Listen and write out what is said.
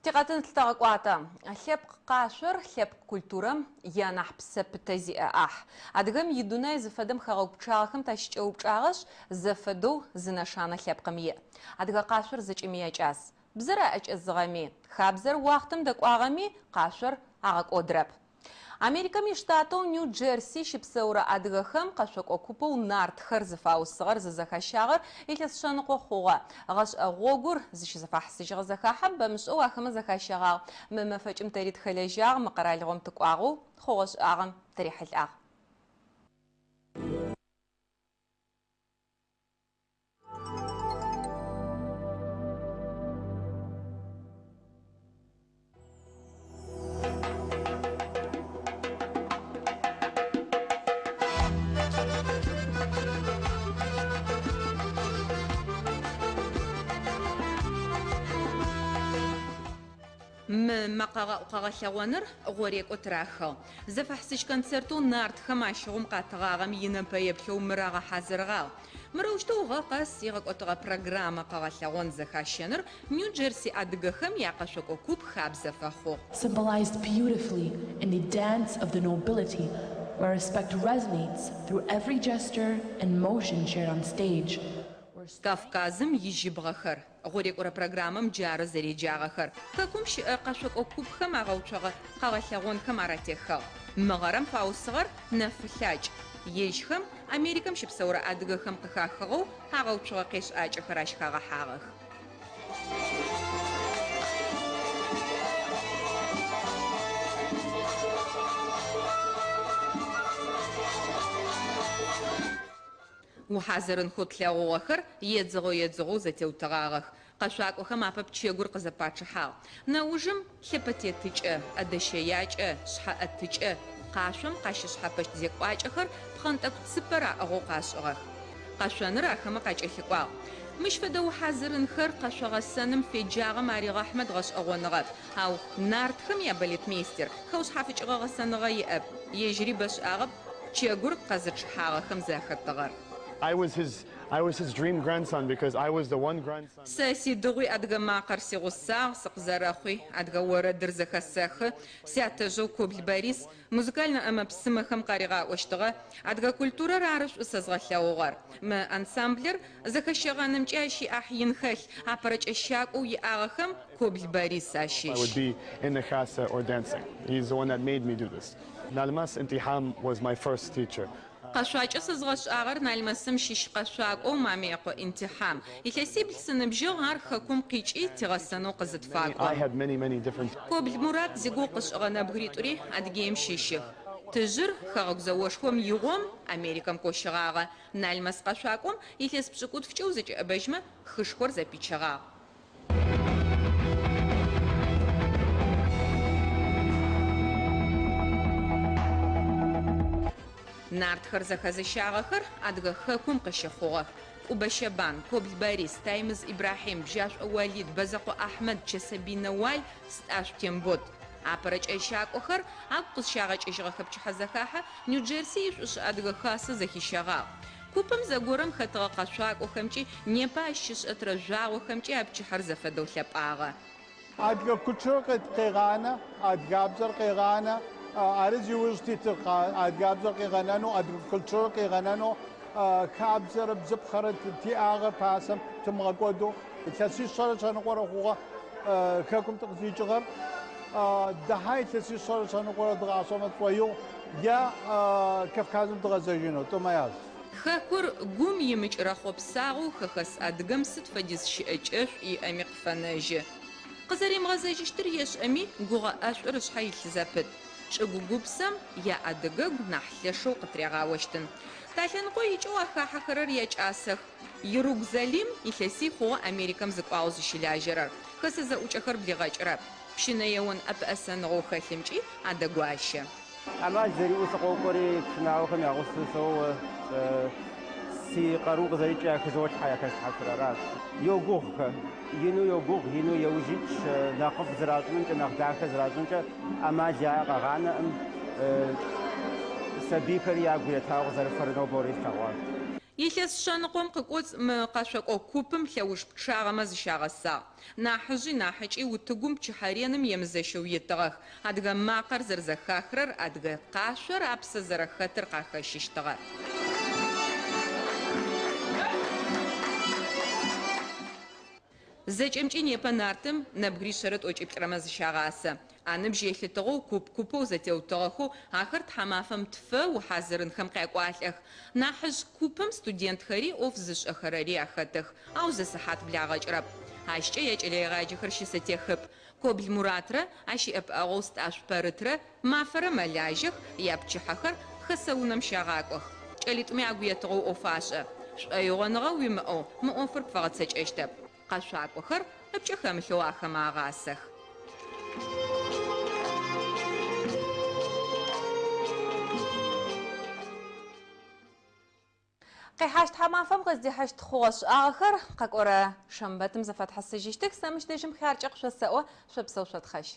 Тикъэтын лъытэгъэкӏуатэ. Лъэпкъ къашъор лъэпкъ культурэм ианахь псэ пытэ зиӏэ ӏахь. Адыгэм идунай зыфэдэм хэгъэгу пчъагъэхэм тащыкӏэупчӏагъэшъ, зэфэдэу зы нэшанэ лъэпкъым иӏ. Адыгэ къашъор зэкӏэми якӏас. Бзэр аӏэкӏэзыгъэми, хабзэр уахътэм дэкӏуагъэми, къашъор агъэкӏодырэп. Америкэм иштатэу Нью-Джерси щыпсэурэ адыгэхэм къэшъокӏо купэу Нартхэр зыфаусыгъэр зызэхащагъэр илъэс шъэныкъо хъугъэ. Гъэшӏэ гъогур зыщызэфахьысыжьыгъэ зэхахьэ бэмышӏэу ахэмэ зэхащэгъагъ. Мы мэфэкӏым тэри тыхэлэжьагъ, мы къэралыгъом тыкӏуагъэу хъугъэ-шӏагъэм тырихьылӏагъ. Мы мэкъэгъэӏу къэгъэлъэгъоныр гъорекӏо тырахыгъ. Зэфэхьысыжь концертэу Нартхэм ащыгъум къатыгъагъэм инэпэеплъэу мыр агъэхьазырыгъагъ. Мырэущтэу гъэ къэс игъэкӏотыгъэ программэ къэгъэлъэгъон зэхащэныр Нью-Джерси адыгэхэм якъэшъокӏо куп хабзэ фэхъугъ. Symbolized beautifully in the dance of the nobility, where respect resonates through every gesture and motion shared on stage. Кавказым ижьыбгъэхэр. Гъорекӏорэ программэм джары зэреджагъэхэр. Хэкум щыӏэ къэшъокӏо купхэм агъэуцогъэ къэгъэлъэгъонхэм ар атехыгъ. Мыгъэрэм фаусыгъэр Нэфылъакӏ. Ежьхэм Америкэм щыпсэурэ адыгэхэм къыхахыгъэу агъэуцугъэ къешӏакӏэхэр ащ хагъэхьагъэх. Ухьазырынхэу тлъэгъугъэхэр едзыгъо-едзыгъоу зэтеутыгъагъэх. Къэшъуакӏохэм апэ пчэгур къызэпачъыхьагъ. Нэужым лъэпэтетыкӏэ, ӏэдэщэякӏэ, шъхьэӏэтыкӏэ, къашъом къащышъхьапэщт зекӏуакӏэхэр пхъэнтӏэкӏу цыпэр аӏыгъэу къашӏыгъэх. Къэшъоныр ахэмэ къакӏэлъыкӏуагъ. Мыщ фэдэ ухьазырынхэр къэшъо гъэсэным феджагъэм аригъэхьмэ дгъэшӏэгъоныгъэп. Ау Нартхэм ябалетмейстер хэушъхьафыкӏыгъэ гъэсэныгъэ иӏэп. Ежьыри бэшӏагъэп пчэгур къэзычъыхьагъэхэм захэтыгъэр. I was his I was his dream grandson because I was the one grandson. Сэ сидыгъуи адыгэ макъэр сигъусагъ, сыкъызэрэхъуи адыгэ орэдыр зэхэсэхы. Сятэжъэу Кобл Борис музыкальнэ ӏэмэ-псымэхэм къаригъаӏощтыгъэ. Адыгэ культурэр ары шӏу сэзгъэлъэгъугъэр. Мы ансамблыр зэхэщэгъэнымкӏи ащ иӏахь ин хэлъ. Апэрэ кӏэщакӏоу иӏагъэхэм Кобл Борис I ащыщ. would be in the Khasa or dancing. He's the one that made me do this. Nalmas Intiham was my first teacher. Къэшъуакӏэ сэзгъэшӏагъэр Налмэсым щыщ къэшъуакӏоу Мамыекъо Интихьам. Илъэсибл сыныбжьыгъ ар хэкум къикӏи тигъэсэнэу I къызытфакӏом. had many, many different. Кобл Мурат зигугъу къышӏыгъэ нэбгыритӏури Адыгеим щыщых. Тыжъыр Хэгъэгу зэошхом игъом Америкэм кощыгъагъэ. Налмэс къэшъуакӏом илъэс пшӏыкӏутфкӏэ узэкӏэӏэбэжьмэ хышхор зэпичыгъагъ. Нартхэр зэхэзыщагъэхэр Адыгэ хэкум къыщыхъугъэх. Кӏубэ Щэбан, Кобл Борис, Таймыз Ибрахьим, Бжьашӏо Уалид, Бэзэкъо Ахьмэд, Чэсэбый Нэуал, Стӏашъу Тембот. Апэрэ кӏэщакӏохэр агу къызщагъэкӏыжьыгъэхэ пчыхьэзэхахьэ Нью-Джерси ишӏушӏэ Адыгэ Хасэ зэхищэгъагъ. Купым зэгорэм хэтыгъэ къэшъуакӏохэмкӏи, непэ ащ щышӏэтырэ жъуагъохэмкӏи а пчыхьэр зэфэдэу лъэпӏагъэ. Адыгэ культурэр къегъанэ, адыгабзэр къегъанэ, ары зиужь титыр адыгабзэр къигъэнэнэу, адыгэ культурэр къигъэнэнэу, хабзэрэ бзыпхъэрэ тиӏагъэр пасэм тымыгъэкӏодэу, илъэсишъэрэ шъэныкъорэ хъугъэ хэкум тыкъызикӏыгъэр, дахьа илъэсишъэрэ шъэныкъорэ дгъашӏэмэ тшӏоигъу е Кавказым дгъэзэжьынэу, тӏумэ яз. Хэкур гум имыкӏырэ хъопсагъоу хэхэс адыгэм сыд фэдиз щыӏэкӏэшӏу иӏэми къыфэнэжьы. Къызэримыгъэзэжьыщтыр ешӏэми, гугъэ ӏэшӏур ышъхьэ илъ зэпыт. Чӏыгу гупсэм яадыгэгу нахь лъэшэу къытырегъаощтын. Талъэныкъо икӏэу ахахьэхэрэр якӏасэх. Иругу Залим илъэсий хъугъэ Америкэм зыкӏуагъэу зыщылажьэрэр. Хэсэ зэӏукӏэхэр блигъэкӏырэп. Пщынэ еон ӏэпэӏэсэныгъэу хэлъымкӏи адэгуащэ. Ӏэмал зэриӏэу сыкъокӏуэри пшынауэхэм я гъусэу соуэ, си къару къызэрикӏ яхызолъхьэ, яхэслъхьэфыр аращ. Йогугъухэ, ину йогугъу, ину яужь итщ, нэхъыфӏ зэращӏынымкӏэ, нэхъ дахэ зэращӏынымкӏэ ӏэмал яӏэ къагъанэӏым, сабийхэри ягу етауэ къызэрыфэр нобэ слъэгъуащ. Илъэс шъэныкъом къыкӏоцӏ мы къэшъокӏо купым лъэуж пчъагъэмэ зыщагъэсагъ. Нахьыжъи нахьыкӏи утыгум пчыхьэ реным емызэщэу итыгъэх. Адыгэ макъэр зэрэзэхахырэр, адыгэ къашъор апсэ зэрэхэтыр къахэщыщтыгъэ. Зэкӏэмкӏи непэ Нартым нэбгыришъэрэ тӏокӏиплӏырэмэ зыщагъасэ. Аныбжь елъытыгъэу куп-купэу зэтеутыгъэхэу ахэр тхьамафэм тфэ ухьазырынхэм къякӏуалӏэх. Нахьыжъ купым студентхэри ӏоф зышӏэхэрэри ахэтых, ау зы сыхьат благъэкӏырэп. Ащкӏэ якӏэлэегъаджэхэр щысэтехыпӏ. Кобл Муратрэ ащ иӏэпыӏэгъоу Стӏашъу Пэрытрэ мафэрэ мэлажьэх, япчыхьэхэр хэсэ унэм щагъакӏох. Кӏэлитӏуми агу етыгъэу ӏоф ашӏэ. Шӏоигъоныгъэ уимыӏэу мы ӏофыр пфэгъэцэкӏэщтэп. Къэшъуакӏохэр ыпкӏэ хэмылъэу ахэмэ агъасэх. Къихьащт тхьамафэм къыздихьыщт хъугъэ-шӏагъэхэр къэкӏорэ шэмбэтым зэфэтхьысыжьыщтых. Сэ мыщ дэжьым хъяркӏэ къышъосэӏо, шъопсэу шъотхъэжь.